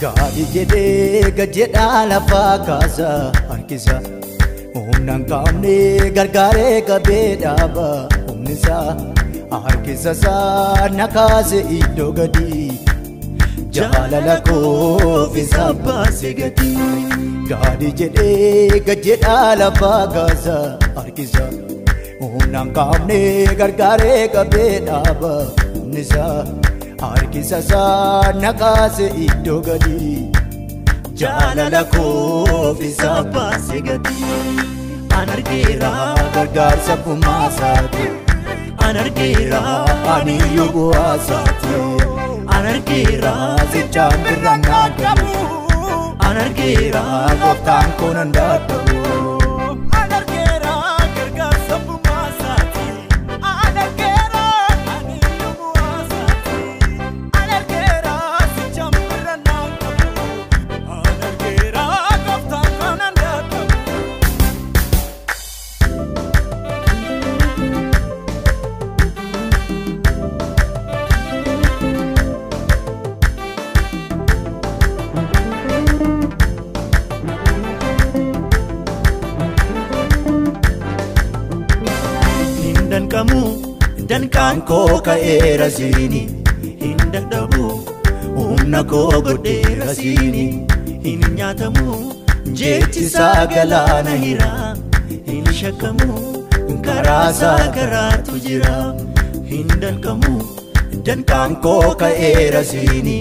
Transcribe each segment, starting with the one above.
Gaadi jedhee gad-jedhaa lafaa kaasa harkisa. Humna hin qabne gargaaree qabee dhaaba humni isaa. Harkisa isaa na kaase iddoo gadi. Jaalala koof isa baase gadi. Gaadi jedhee gad-jedhaa lafaa kaasa harkisa. Humna hin qabne gargaaree qabee dhaaba humni isaa. Harkisa isaa na kaase iddoo gadi. Jaalala koof isa baase gadi. An argeera gargaarsa gumaasaati. An argeera ani iyyuu bu'aasaati. An argeera sichaan birraan naan qabu. An argeera gooftaan koo nan dadhabu. An argeera gargaarsa gumaasaati. An argeera ani iyyuu bu'aasaati. An argeera sichaan birraan naan qabu. An argeera gooftaan koo nan dadhabu. Hin danqamu danqaan koo ka'eera siini. Hin dadhabu humna koo godheera siini. Hin nyaatamu jechi isaa galaana hira. Hin shakkamu karaa isaa karaatu jira. Hin danqamu danqaan koo ka'eera siini.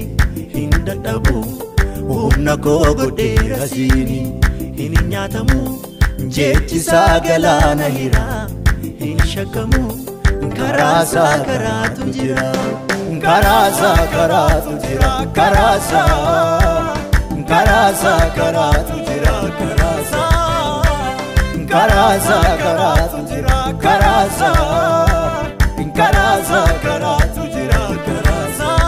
Hin dadhabu humna koo godheera siini. Hin nyaatamu jechi isaa galaana hira. Hin shakkamu karaa isaa karaatu jira. Karaa isaa karaatu jira. Karaa isaa karaa isaa karaatu jira. Karaa isaa karaa isaa karaatu jira. Karaa isaa karaa isaa karaatu jira. Karaa isaa.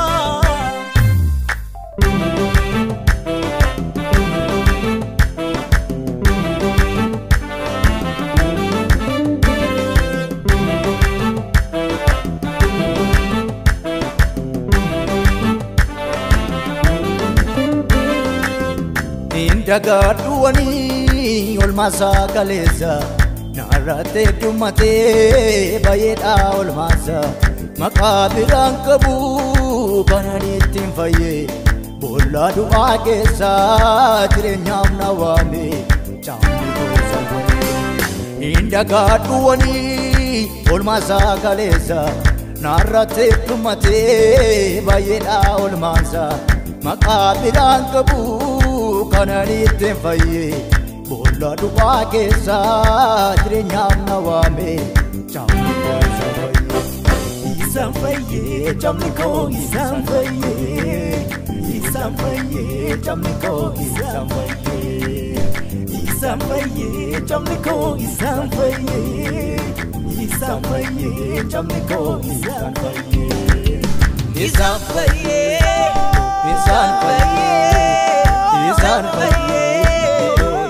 Dagaadhuwanii olmaasaa kaleessa naarratti dhummatee baay'eedha olmaasa. Maqaa biraan qabu kanan ittiin fayyee boolla du'aa keessaa jireenyaaf na waame caamni gosa godhe. Hin dagaadhuwanii olmaasaa kaleessa naarratti dhummatee baay'eedha olmaasa. Maqaa biraan qabu kanan ittiin fayyee boolla du'aa keessaa jireenyaaf na waame caamni gosa fayyee. Isaan fayyee caamni koo isaan fayyee. Isaan fayyee caamni koo isaan fayyee. Isaan fayyee caamni koo isaan fayyee. Isaan fayyee caamni koo isaan fayyee. Isaan fayyee. Isaan fayyee. Isaan fayyee.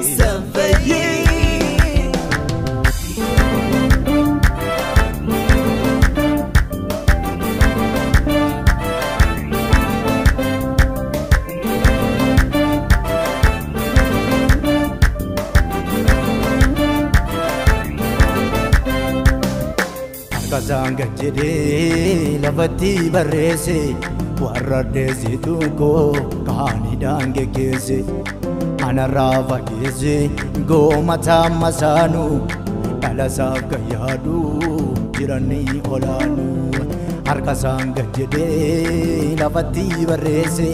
Isaan fayyee. Harkasaan gad jedhee lafatti barreesse warra addeessitu koo kaanidhaan geggeesse. Anarraa fageesse goomataa masaanu dhalasaaf kan yaadu jiranii olaanu. Harkasaan gad jedhee lafatti barreesse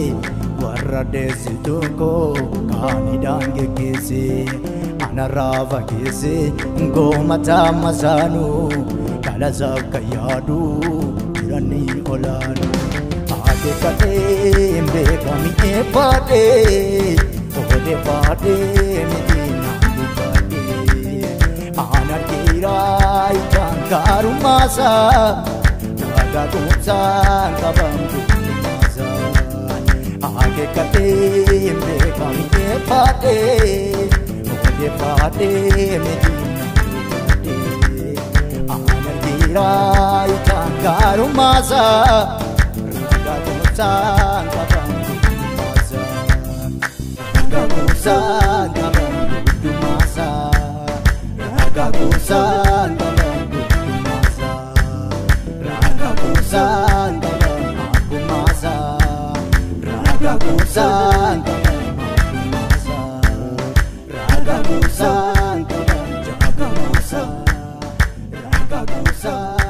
warra addeessitu koo kaanidhaan geggeesse. Anarraa fageesse goomataa masaanu dhalasaaf kan yaadu jiranii olaanu. Akeekatee beekami eebbaadhee odeeffaadhee miti naan dubbadhee. An argeera ijaan gaarummaasaa ragaa tumsaan qabamtu guddumaasaa. Akeekatee beekami eebbaadhee odeeffaadhee miti naan dubbadhee. An argeera ijaan gaarummaasaa ragaa tumsaan qabamtu guddumaasaa. Ragaa kuusaan qaban guddumaasaa. Ragaa kuusaan qaban guddumaasaa. Ragaa kuusaan qaban abbumaasaa. Ragaa kuusaan qaban abbumaasaa. Ragaa kuusaan qaban jaagamaasaa. Ragaa kuusaan.